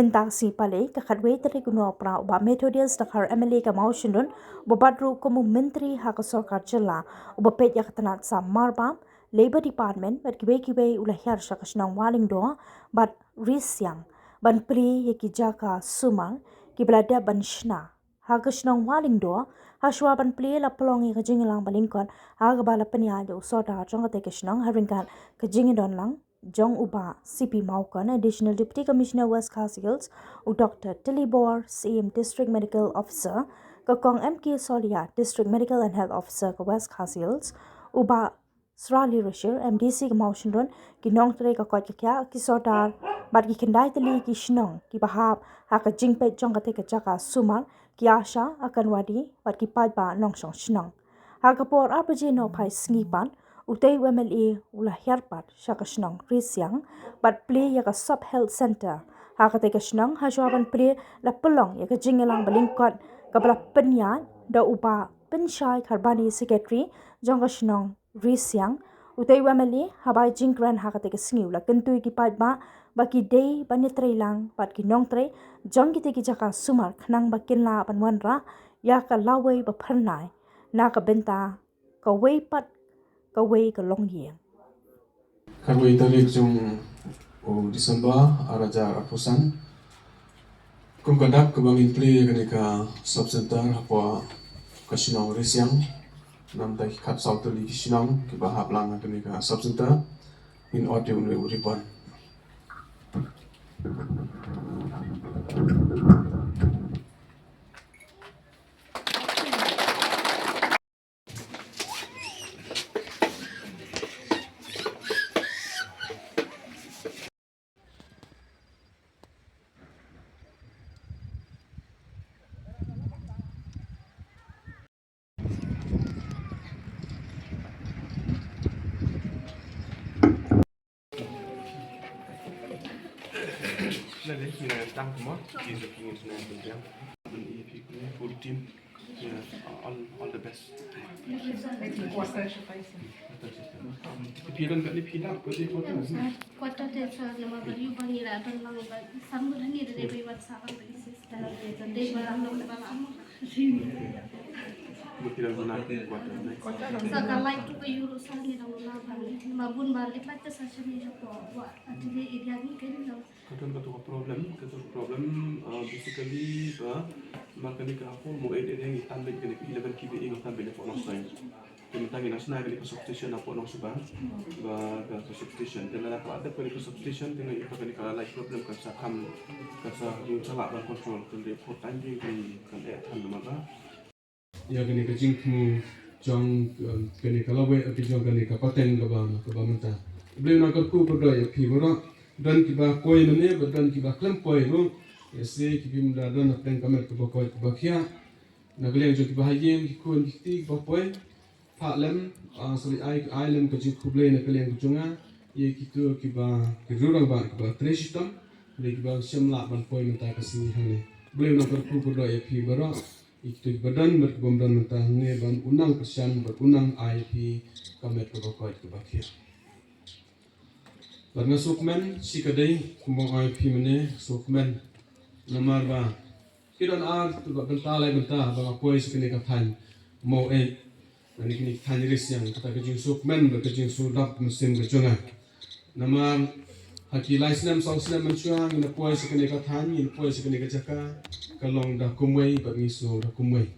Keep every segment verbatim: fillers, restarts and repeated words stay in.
Mynta ka sngi Palei, ka khatwei tarik u Nohprah, u Bah Methodius Dkhar M L A ka Mawshynrut, uba bat ruh kum u Myntri ha ka Sorkar Jylla, uba peit ïa ka tnat sam marbam, Labour Department bad kiwei kiwei u la hiar sha ka shnong Wahlyngdoh bad Risiang ban plie ïa ki jaka sumar kiba la dep ban shna ha ka shnong Wahlyngdoh, ha shuwa ban plie la pynlong ïa ka jingïalang ba lyngkot ha kaba la pynïaid da u Sordar jong kata ka shnong ha ryngkat ka jingdon lang jong u Bah C P Mawkon, Additional Deputy Commissioner West Khasi Hills, u Doctor Tilly Bor, C M District Medical Officer, ka Kong M K Solia, District Medical and Health Officer ka West Khasi Hills, u Bah Srali Rashir, M D C ka Mawshynrut, ki nongtrei ka koit ka khiah, ki sordar bad ki khyndai tylli ki shnong kiba hap ha ka jingpeit jong kata ka jaka sumar, ki ASHA, Anganwadi bad ki paidbah nongshong shnong. Ha ka por ar baje nohphai sngi pat, utei u M L A u la hiar pat sha ka shnong Risiang bad plie ïa ka Sub Health Centre ha kata ka shnong. Ha shuwa ban plie la pynlong ïa ka jingïalang ba lyngkot kaba la pynïaid da u Bah Pynshai Kharbani, Secretary jong ka shnong Risiang. Utei u M L A haba ai jingkren ha kata ka sngi u la kyntu ïa ki paidbah ba ki dei ban ïatreilang bad ki nongtrei jong kita ki jaka sumar khnang ba kin lah ban wanrah ïa ka lawei ba phyrnai na ka bynta kawei pat kawei ka longïing. Khatwei tarik jong u December ar hajar arphew san. Kum ka dak kaba ngin plie ïa kane ka sub center hapoh ka shnong Risiang. Namar ki khatsaw tylli ki shnong kiba hap lang ha kane ka sub center. Ngin ot ïa une u ribbon. Full team. Yeah, all, all the best. Phi don kat ne phi don kat ne photo? Photo te sa nama bari u bang ira don lang ba sam gun hani de bai wan sa bang isi. Dei ba long ba la mo. Mut ki don guna quarter ne. Sa ka light tu ka euro sa ni dang na ba ni ma bun ba lip light sa shani ko wa ati de area ni ke ni. Ka don katu ka problem, katu ka problem, uh, basically ba ma kane ka hall mo eight area ngi tan beit kane ka eleven K V A ngi tan beit hapoh Nongstoiñ. Te mynta ngi nang shna kane ka substation hapoh Nongshubang. Ba ka, ka substation te lada ka la dep kane ka substation te ngi ïoh kane ka light problem kan sa kham, kan sa ïoh sa lah ban control. Te lada pho time dei kan, kan eh than namar ba ïa kane ka jingthmu jong, um, kane ka lawei, eh, jong kane ka pateng kaba, kaba mynta. Blei u nang kyrkhu kyrdoh ïa phi baroh. Don kiba poi mynne bad don kiba khlem poi ruh. Ïa se ki bym da don hapdeng ka met kaba koit kaba khiah. Na ka liang jong kiba ha ïing, ki khun ki kti kiba poi. Phah lem, ah, sorry, ai, ai lem ka jingkhublei na ka liang ka jong nga ïa kito kiba, ki rangbah kiba trei shitom. Lei kiba shem lah ban poi mynta ka sngi hangne. Blei u nang kyrkhu kyrdoh ïa phi baroh. Ïa kito kiba don bad kibym don mynta hangne ban u nang kyrshan bad u nang ai ïa phi ka met kaba koit kaba khiah. Bad nga sngewkmen shi ka dei kumba ong ïa phi mynne, sngewkmen. Namar ba ki don ar tu ba bynta lai bynta ba nga poi sha kane ka thaiñ Maweit. Kane kine ki thaiñ Risiang, kata ka jingsngewkmen bad ka jingsngewdap mynsiem ka jong nga. Namar ha ki lai snem saw snem mynshuwa ngi na poi sha kane ka thaiñ, ngi na poi sha kane ka jaka, ka long da kumwei bad ngi sngew da kumwei.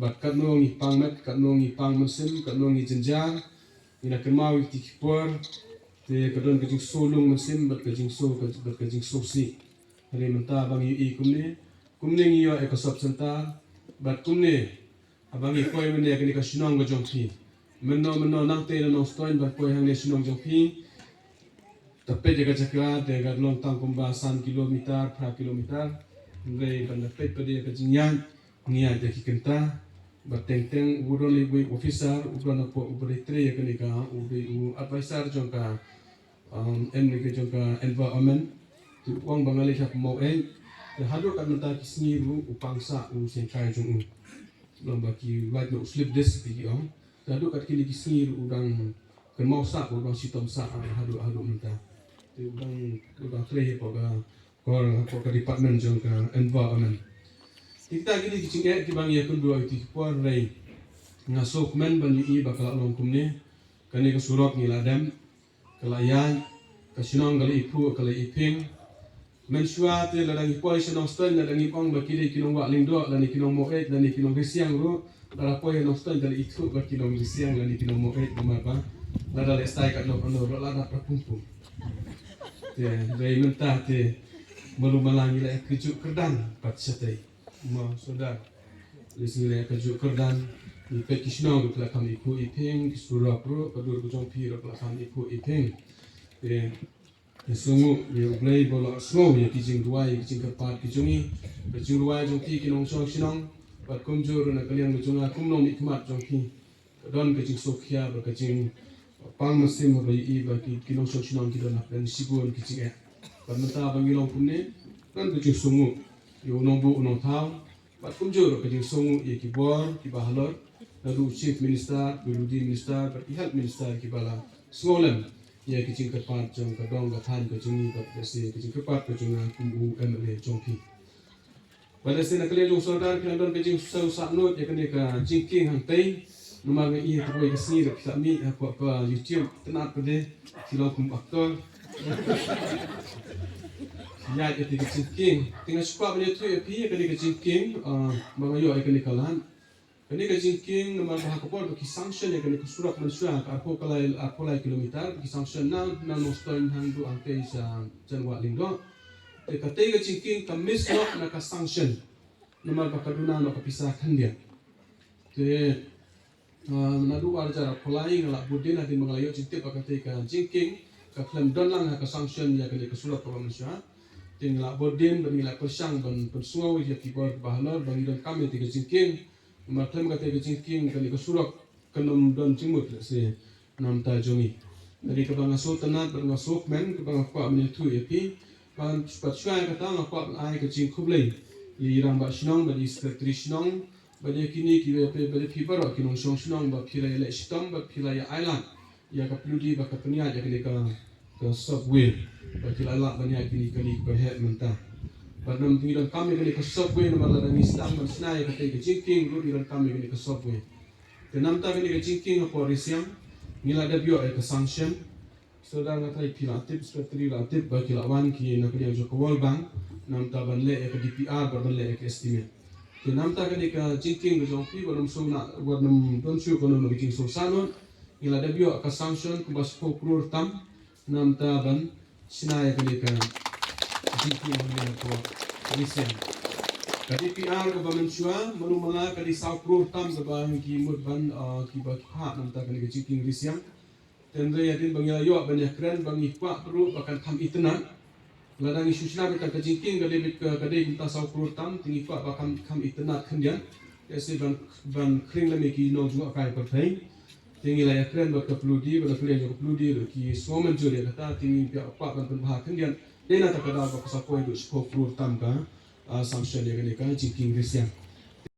Bad katno ngi pang met, katno ngi pang mynsiem, katno ngi jynjar, ngi na kynmaw ïa kiti ki por, te ka don ka jingsngew lung mynsiem bad ka jingsngew, bad ka jingsngewsih. Hynrei mynta ba ngi ïohi kumne, kumne ngi ïoh ïa ka sub center, bad kumne haba ngi poi mynne kane ka shnong ka jong phi. Mynno mynno nangtei na Nongstoiñ ban poi hangne shnong jong phi. Te peit ïa ka jaka te ka long tang kumba san kilometer, phra kilometer. Hynrei ban da peit pat ïa ka jingïaid, ngi ïaid da ki kynta. Bad teng teng u don uwei u officer, u don hapoh uba dei trei ïa kane ka, u dei u advisor jong ka, um, en ne ka jong ka environment. Te u ong ba nga leit ha Maweit. Te haduh kat mynta ki sngi ruh u pang sah u syngkai jong u. Long ba ki wait na u slip disc ba ki ong. Te haduh kat kine ki sngi ruh u dang kynmaw sah, u dang shitom sah, ah, haduh, haduh mynta. Te u dang, u dang trei hapoh ka, Kor hapoh ka department jong ka environment. Kita kini ki jingeh kiba ngi ïakynduh ïa ki por rei. Nga sngewkmen ban ïohi ba ka la long kumne. Kane ka surok ngi la dem, ka la ïaid, ka shnong ka la iphuh, ka la iphieng. Mynshuwa te lada ngi poi sha Nongstoiñ, lada ngi ong ba ki dei ki nong Wah Lyngdoh, lane ki nong Maweit, lane ki nong Risiang ruh, lada poi sha Nongstoiñ te la ithuh ba ki nong Risiang lane ki nong Maweit, namar ba lada leh stai ka nong ano ruh lada pra pum pum. Te dei mynta te malu mala ngi la ïa ka juk kyrdan pat shatei. Mo sodar. Lehse ngi la ïa ka juk kyrdan, ngi peit ki shnong ruh ki la kham iphuh iphieng, ki surok ruh, ka dur ka jong phi ruh ki la kham iphuh iphieng. Te Ngi sngewnguh ïa U Blei ba u la sngew ïa ki jingduwai, ki jingkyrpad ki jong ngi, ka jingduwai jong phi ki nongshong shnong, bad kumjuh ruh na ka liang ka jong nga kum u nongmihkhmat jong phi. Ka don ka jingsngewkhia bad ka jingpang mynsiem haba ïohi ba ki, ki nongshong shnong ki don hapdeng shibun ki jingeh. Bad mynta ba ngi long kumne, don ka jingsngewnguh ïa u nongbuh u nongthaw, bad kumjuh ruh ka jingsngewnguh ïa ki bor kiba halor, naduh u Chief Minister, Deputy Minister, bad ki Health Minister kiba la sngewlem ïa ki jingkyrpad jong ka dong ka thaiñ ka jong ngi, bad lehse ka jingkyrpad ka jong nga kum u M L A jong phi. Bad lehse na ka liang jong u Sordar phi la don ka jingsngew sahnud ïa kane ka jingkieng hangtei. Namar nga i ha kawei ka sngi ruh phi la mih hapoh ka YouTube, tnat pat de phi long kum actor. Ïa kane ka jingkieng. Te nga shu kwah ban ïathuh ïa phi ïa kane ka jingkieng, ah, ba nga ïoh ïa kane ka lad. Kane ka jingkieng namar ba ha ka por ba ki sanction ïa kane ka surok mynshuwa ka arphew lai, arphew lai kilometer, ba ki sanction na, na Nongstoiñ hangduh hangtei sha jan Wah Lyngdoh. Te katei ka jingkieng ka miss noh na ka sanction. Namar ba ka duna noh ka pisa khyndiat. Te Ah, naduh ar hajar arphew lai nga la bud dien hadien ba nga la ïoh jingtip ba katei ka jingkieng ka khlem don lang ha ka sanction ïa kane ka surok kaba mynshuwa. Te nga la bud dien bad nga la pyrshang ban pynsngew ïa ki bor kiba halor ba ngi donkam ïa katei ka jingkieng. Namar khlem katei ka jingkieng kane ka surok kan ym don jingmut lehse na bynta jong ngi. Te kaba nga sngewtynnat bad nga sngewkmen kaba nga kwah ban ïathuh ïa phi. Bad shuwa ïa kata nga kwah ban ai ka jingkhublei ïa i rangbah shnong bad i secretary shnong bad ïa kine ki, bad ïa phi baroh ki nongshong shnong ba phi la ïaleh shitom bad phi la ïa ailad ïa ka pynlong ba ka pynïaid ïa kane ka, ka subway. Ba ki la lah ban ïaid kine kali ba heh mynta. Bad nam ngi donkam ïa kane ka subway namar lada ngi sdang ban shna ïa katei ka jingkieng ruh ngi donkam ïa kane ka subway. Te namta kane ka jingkieng hapoh Risiang ngi la dep ïoh ïa ka sanction. Sordar nga tharai phi la tip, secretary la tip ba ki la wan ki na ka liang jong ka World Bank namta ban leh ïa ka D P R bad ban leh ïa ka estimate. Te namta kane ka jingkieng ka jong phi wat nym shu na, wat nym don shuh kano kano ka jingsngewsarong. Ngi la dep ïoh ka sanction kumba shiphew klur tam namta ban shna ïa kane ka jingkieng ha kane ka Risiang. Ka D P R kaba mynshuwa mano mala ka dei saw klur tam kaba ngi mut ban, ah, kiba ki phah namta kane ka jingkieng Risiang. Te hynrei hadien ba ngi la ïoh ban ïakren ba ngi kwah ruh ba kan kham itynnad. Lada ngi shu shna beit tang ka jingkieng ka dei beit ka, ka dei kumta saw klur tam, te ngi kwah ba kan kham itynnad khyndiat. Te shu ban, ban khring lem ïa ki nongjngohkai pyrthei. Te ngi la ïakren bad ka pynlong, bad ka pynlong ka pynlong ruh ki sngewmynjur ïa kata, te ngi kwah ban pynbha khyndiat. Dei na kata ka daw ba ka sa poi haduh shiphew klur tam ka, ah, sanction ïa kane ka jingkieng Risiang.